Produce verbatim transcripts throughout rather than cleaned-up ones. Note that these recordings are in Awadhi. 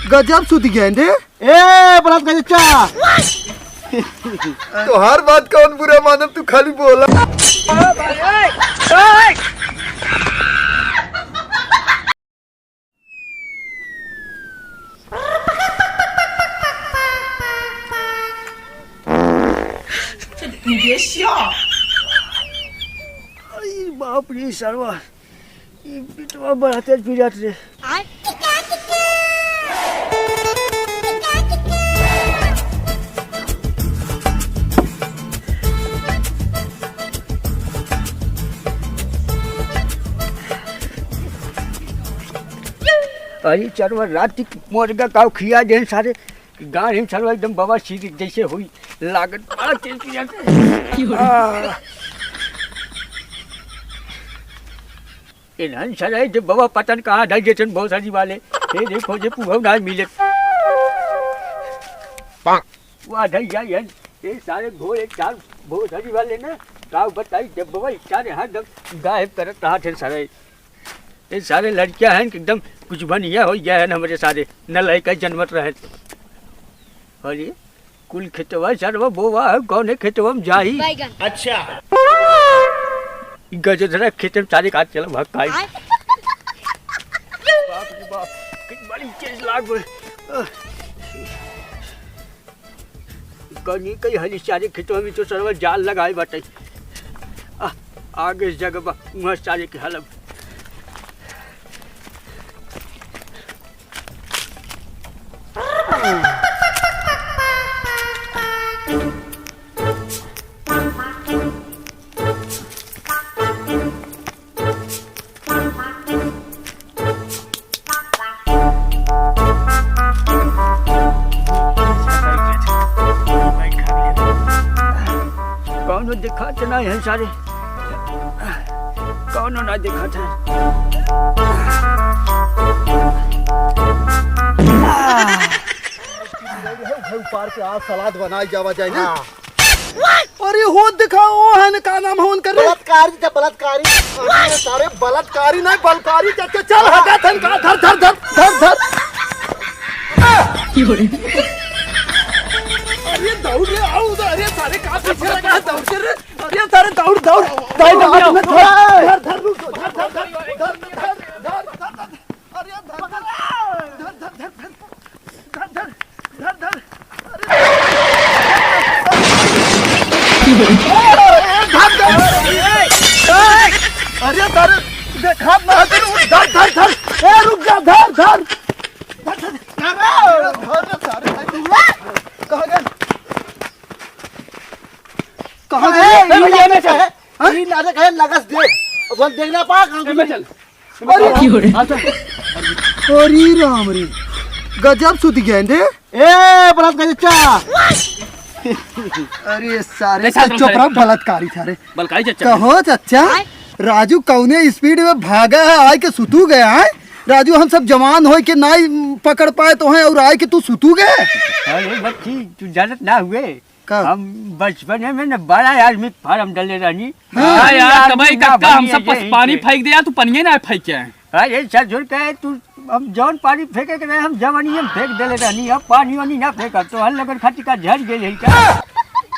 गजब सुत गए रे। ए, बलात्कारी चच्चा। तोहार बात कौन बुरा मानब, तू खाली बोला। अरे बाप रे सरवा, ई बिटवा बड़ा तेज पी जात रे। अरे चरवा रात की मोरगा काव खिया देन सारे, गाड़ी में चलवा एकदम बवासीर जैसे हुई लागत, बड़ा तेज पी जात रे। आ। इन्हन सराय जे बवा पतन कहाँ धर देतन भोसड़ी वाले। हे देखो जे पुहव ना मिले। वाह धैया ये, ये सारे घोड़े चार भोसड़ी वाले ना, का बताई जब बवा सारे हाथ दम गायब करत रहा थे सराय। ये सारे लड़कियां हैं कि एकदम कुछ बनिया हो गया है ना, हमारे सारे न लड़का जन्मत रहे। अरे कुल खेतवा सरवा बोवा है, कौने खेतवा में जाई? बैगन। अच्छा। गजधरा खेत में सारे काट चला भाग काई। आय। बाप रे बाप, कितनी बड़ी चीज लाग गई। कनी कई हली सारे खेतवा में तो सरवा जाल लगाए बाटे। आ, आगे जगह बा, वहाँ सारे के हलब। कौनो दिखात ना है सारे, कौनो ना दिखात है। उधर ऊपर के आज सलाद बनाई जावा जाए ना। हाँ। अरे हो दिखाओ है ना, का नाम है उनकर रे? बलात्कारी थे, बलात्कारी। अरे सारे बलात्कारी नहीं, बलकारी। चल, चल, चल, हटा थन का, धर, धर, धर, धर, धर। अरे दौड़ रे, आओ उधर। अरे सारे का पीछे लगा है, दौड़ के रे। अरे सारे दौड़, दौड़, दौड़, दौड़, दौड़, दौड़, धर, धर, रुक, धर, धर, धर। अरे धर, धर, धर, धर, धर, धर, धर। धर, धर, धर, धर। अरे, धर, धर। अरे, धर। देखा ना, धर, धर, धर। ए, रुक जा, धर, धर। धर, धर। धर, धर, धर। कहाँ गए? कहाँ गए? ए, भैया, में से। हाँ? ई नाटक है, लगस दे। अब हम देखना पा, कहाँ ए, में चल। अरे, की हो रे? अच्छा। अरे राम रे, गजब सुत गए रे। ए, बलात्कारी चच्चा। अरे सारे, कैसा चुप रहो, बलात्कारी सारे। बलकारी चच्चा। कहो चच्चा, राजू कौने स्पीड में भागा है, आए के सुतू गया है। राजू, हम सब जवान होए के नाई पकड़ पाए तो हैं और आए के तू सुतू गए। अरे बच्ची, तू जानत ना हुए। का? हम बचपने में न बड़ा आदमी फार्म डले रहनी। हाँ। हाँ यार, कमाई कक्का, हम सब पानी फेंक दे यार, तू पनिये ना फेंक के आए। अरे ससुर कहे तू, हम जौन पानी फेंके के रहे, हम जवनिये में फेंक देले रहनी। अब पानी वानी ना फेंकब तो हर लगन खातिर का झड़ गेल है का?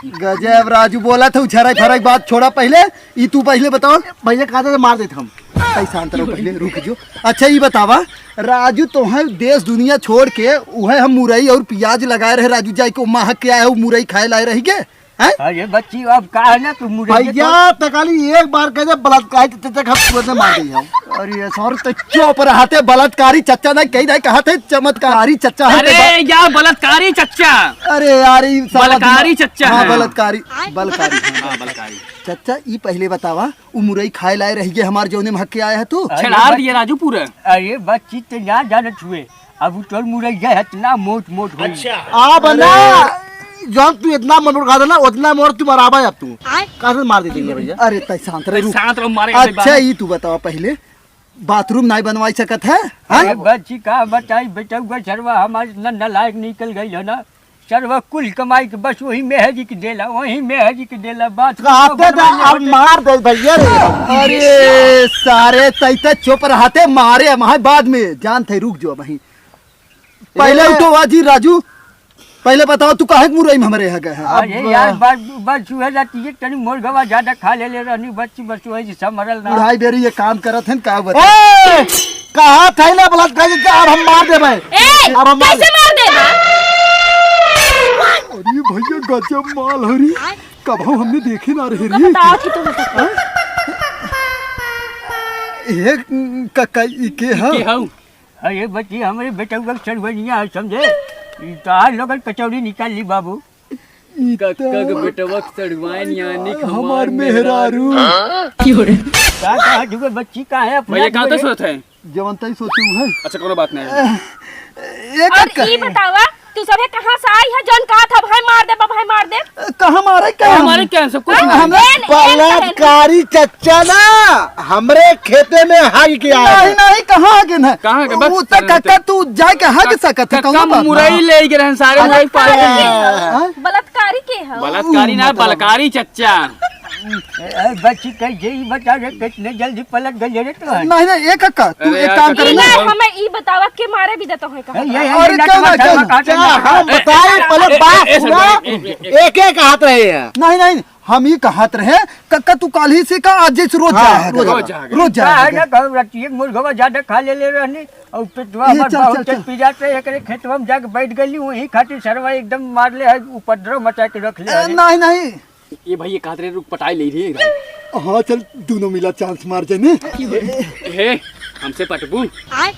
गजब राजू, बोला था उछरा फरक बात छोड़ा पहले, ई तू पहले बताओ। भैया कहा था मार देत हम। भाई शांत रहो, पहले रुक जो। अच्छा, ई बतावा राजू, तोहे देश दुनिया छोड़ के उहे हम मुरई और प्याज लगाए रहे राजू, जाए के महक के आए हो, मुरई खाए लाए रही के, हैं? अरे बच्ची, अब का है ना तू मुरई भैया, तो खाली एक बार कह दे, बलात्कारी चच्चा के हम तुरंत मार दे हम। अरे सर, तो चुप रहते, बलात्कारी चच्चा नहीं कही नहीं, कहते चमत्कारी चच्चा है अरे तो बा- यार, बलात्कारी चच्चा। अरे यार, ई साला बलात्कारी दिमाग- चच्चा हाँ, है। बलात्कारी, बलात्कारी, हाँ, हाँ, बलात्कारी। बलात्कारी। चच्चा, ई पहले बतावा, उ मुरई खाए लाए रहिए हमार जौने में हक के आया है तू? अरे छेड़ार बच-, दिए राजू पूरा। अरे बच्ची ते ना जानत हुए, अब उ तोर मुरई है इतना मोट मोट होई। अच्छा। अब ना, अरे। जौन तू इतना मोट खा ना, उतना मोट तू मराबा अब तू। आय। कहाँ से मार दे देंगे भैया? अरे तै शांत रह, अरे रुक। शांत रहो, मारे अच्छा, ई तू बतावा पहले, बाथरूम नाई बनवाई सकत है, हाँ? अरे बच्ची का बताई बेटा, वो सरवा हमार इतना नालायक निकल गई है ना, सरवा कुल कमाई के बस वही मेहरी के देला, वही मेहरी के देला, बात कहते तो अब मार दे भैया रे। अरे सारे, तै तो चुप रहते, मारे हम बाद में, जानते, रुक जो वहीं। पहिले ए! उठो, वाजी राजू, पहिले बताओ, तू काहे के मुरई में हमरे यहाँ गए है? अरे अब यार, बस, बस उहे जाती है, तनी मोर गवा ज्यादा खा ले, ले रहनी, बस, बस वही से संभरल ना। बुढ़ाई बेरी ये काम करत हन, का बता? ए! कहा था ना, बलात्कार के, अब हम मार देबे। ए! अब हम मार कैसे मार देबा? अरे भैया, गजब माल हरी, कबहू हमने देखे ना रहे रे। बताओ थी तुम तो। हाँ? ए, कक्का, ई के ह? के हऊ? अरे बच्ची, हमरे बेटउआ के सड़ुआइनिया है, समझे? ई तोहार लोगन कचौड़ी निकाल ली बाबू। ई कक्का के त बेटवा के सड़ुआइन यानी कि हमार हमार मेहरारू। मेहरारू। का कहा जुगे बच्ची, का है अपना भैया, कहाँ जुगे? तक सोत है? जवन तई सोचू है। अच्छा, कोनो बात नहीं। ए और कक्का। ई बतावा, तू सभे कहाँ से आई है, जौन कहा था, "भाई मार दे, भाई मार दे"? कहाँ मारे, क्या कहाँ हम? मारे, क्या हम सब कुछ हाँ, नहीं। हमरे ए, ए, बलात्कारी चच्चा ना, हमरे खेते में हाग के आए नहीं, हैं। नहीं, कहाँ हागे ना? कहाँ हागे? बस वो तो चल, कक्का, चल। तू जाए के हाग सकत है, कक्का कौनो बात ना। मुरई ले गए रहन सारे, हाँ, मुरई पाले। हाँ। बलात्कारी के है? बलात्कारी ना, ऊ, मतलब बलकारी चच्चा। ए, ए, बच्ची, कैसे ही बता दे, कितने जल्दी पलट गए रे तो है। नहीं, नहीं, ए कक्का, तू अरे एक यार, काम कर कक्का। ना। नहीं, हमें ई बतावा के मारे भी देता है कहाँ? ए, ये, ये, अरे ये ना क्या तुम्हारा ना, धर्म क्या? काटे क्या ना। हम ए, बताए, ए, पहले ए, बात ए, सुना। ए, ए, ए, एक एक हाथ रहे हैं। नहीं, नहीं, हम ही कहत रहे, कक्का तू काल ही से का, आज जैसे रोज हाँ, जाया रोज करा। रोज जाया रोज जाया का है करा। ना, कहूँ रात एक मुर्गवा ज्यादा खा ले, ले रहनी, और पेटवा ये हमार चल, बहुत चल, तेज चल। पी जाते, एकरे खेतवा में जाके बैठ गली, वहीं खातिर सरवा एकदम मार ले है, उपद्रव मचा के रख ले ए, है। नहीं, नहीं, ये भाई, ये कहत रहे, रुक, पटाई ले रही है। हाँ, चल, दोनों मिला चांस मार जाने। हे, हमसे पटबू? आय,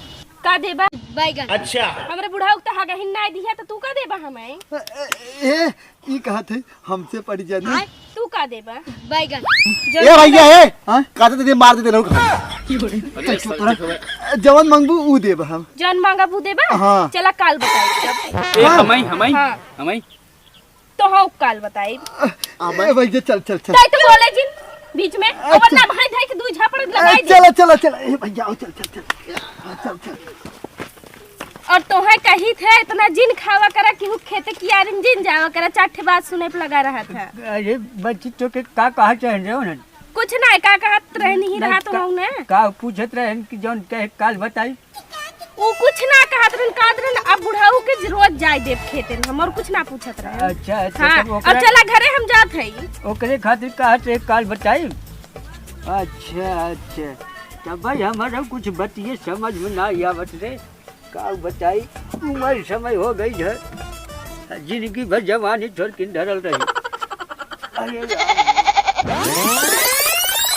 का देबा? बैगन। अच्छा। हमरे बुढ़ाऊ के तो हगहिन नाय दिया, तो तू का देबा हमें? ए, ए, ई कहत है, हमसे पट जाने। आय, तू का देबा? बैगन। ए भैया, ए, हाँ? कहते थे, मार देते लोग। अरे, चुप रह। जवन मांगबू, ऊ देब हम। जवन मांगबू देबा? हाँ। चला, काल बताई। ए, हमई, हमई, हाँ। हमई। तो हाँ, काल बताई। अबे। ए भैया, चल, चल, चल। तै तो बोले जिन बीच में, अच्छा। और ना भाई धाई के दुई झापड़ लगाई दे। चला, चला, चला। ए भैया, आओ, चल, चल, चल। हाँ, चल, चल। और तोहे कही थे, इतना जिन खावा करा कि हु खेते कियारिन जिन जावा करा, चार ठे बात सुने पे लगा रहा था। अरे बच्ची, तो के का कहा चाह रहे हो ना? कुछ ना, का कहत रहनी ही का, रहा तो का, हूँ ना। का पूछत रहन कि जौन कहे काल बताई? ऊ कुछ ना कहत रहन, कहत रहन, "अब बुढ़ाऊ के रोज जाए देब खेते में", हम और कुछ ना पूछत रहन। अच्छा, अच्छा, हाँ, तब और ओकरा चला घरे हम जात हई। ओकरे खातिर कहत रहे, "काल बताई।" अच्छा, अच्छा, तब भाई हमारा कुछ बतिये समझ में ना आवत रे, का बताई, उम्र समय हो गई है, जिंदगी भर जवानी थोड़किन धरल रही। अरे राम।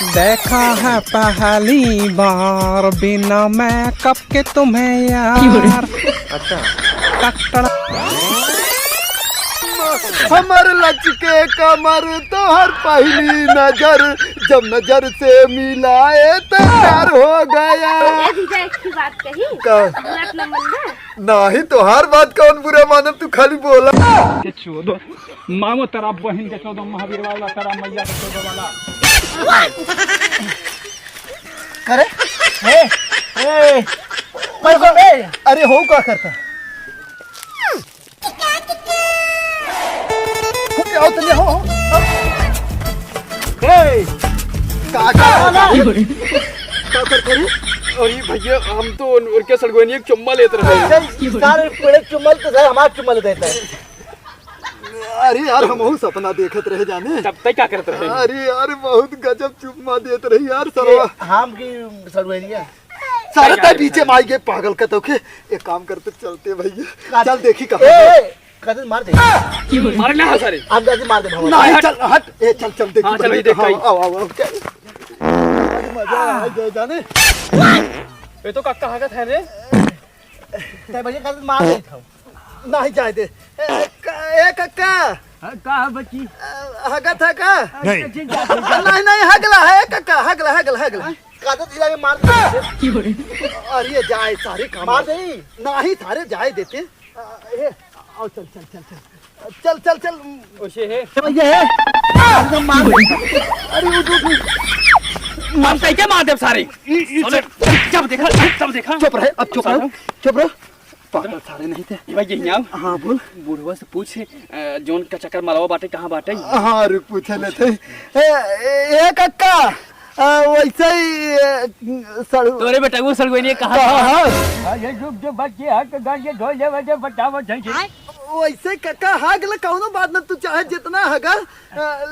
देखा है पहली बार बिना मेकअप के तुम्हें यार। अच्छा। टकटक। हमर लचके कमर तोहर पहली नजर, जब नजर से मिलाए तो प्यार हो गया। ए जीजा, एक ही बात कही। का? बुरा न मनबा? नाही, तोहार बात कौन बुरा मानब, तू खाली बोला। के चोदो, मामो तेरा बहिन के चोदो, महावीर वाला, तेरा मैया के चोदो वाला। करे? ए, ए, अरे हो, का करता? हो, क्या होता है? हो, हो। ए, का, का, का, का करता रे? अरे भैया, हम तो उन-, उनके सड़गोनिया के चुम्मा लेत रहे। चल, सारे पेड़े चुम्मा लेते, सारे हमार चुम्मा लेते हैं। अरे यार, हमहू सपना देखत रहे जाने। तब तक क्या करत रहे? अरे यार, बहुत गजब चुम्मा देत रही यार, सरवा। ये हम की सड़ुआइनिया। सारे तय पीछे माई के पागल का तो के। एक काम करते चलते भैया। का चल देखी कहाँ ए, है। ए, कदम मार दे। मार ना सारे। हम जाके मार दे भगवान। नहीं, चल, हट। ए, चल, चल, देखी हाँ, चल, भैया, देख हाँ, भाई। आओ, आओ, आओ, चल। आज मजा आ जाए जाने। ये तो कक्का हगत है रे। तय भैया कदम मार दे था। नहीं जाए दे। ए, क-, ए, कक्का। हाँ, का है बच्ची? अ, हगत है का? नहीं। नहीं, नहीं, हगला है, कक्का, हगला, हगला, हगला। कादत हिला के मार दे। अरे, जाए, सारे काम मार दे। नहीं, सारे जाए देते। अ, ए, आओ, चल, चल, चल, चल। चल, चल, चल। ओसे है। ये है। एकदम मार दे। अरे, उठ, उठ, उठ। हम तय के मार देब सारे। ई, ई, सुन, जब देखा, जब देखा। चुप रहे, अब चुप रहो, चुप रहो। पागल सारे नहीं थे। ए भाई, यहीं आओ। हाँ, बोल। बुढ़वा से पूछ, अ, जौन का चक्कर मलवा बाटे, कहाँ बाटे? हाँ, रुक, पूछे लेते। ए, ए, ए, कक्का, आ, वैसे ही, ए, सड़ु- तोरे बेटा वो सड़ुआइनी कहाँ कहाँ था? है? अरे रुक जो बच्ची, हाथ तो गाल के धो ले, वजह बतावत है जी। वैसे कक्का, हाँ, गला कौनो बात ना, तू चाहे जितना हगा, आ,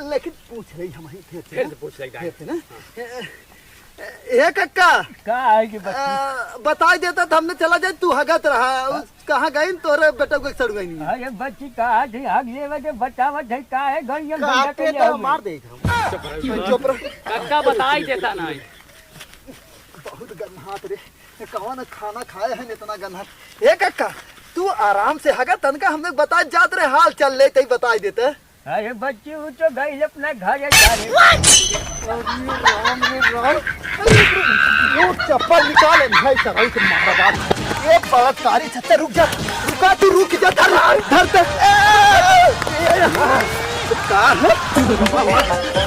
लेकिन पूछ रही हम ही फिर से फिर ना। से पूछ रही फिर से ना। ए, ए, ए, कक्का, का है कि बच्ची? आ, बताई देता तो हमने चला जाए, तू हगत रहा, उस कहाँ गई तोरे बेटा को सड़ुआइनी? अरे बच्ची, कहाँ थी? हग लेवे के बतावत है, का है? गड़िया का गंडा के आपके ले तो आओ। मार दे हम। चुप रह। कक्का बताई देता ना। बहुत गन्हात रे, कौन खाना खाए हैं इतना गन्हात? ए कक्का, तू आराम से हगा, तनका हमने बताए जात रहे, हाल चल ले, तई बताई देते। अरे बच्ची, वो तो गई अपना घर है, जा रे। अरे राम रे राम। वो चप्पल निकाल, भाई सराई से मारा बाप। ये बलात्कारी चच्चा, रुक जा, रुका तू, रुक जा, धर, धर, धर। ए, ए, ए, का है?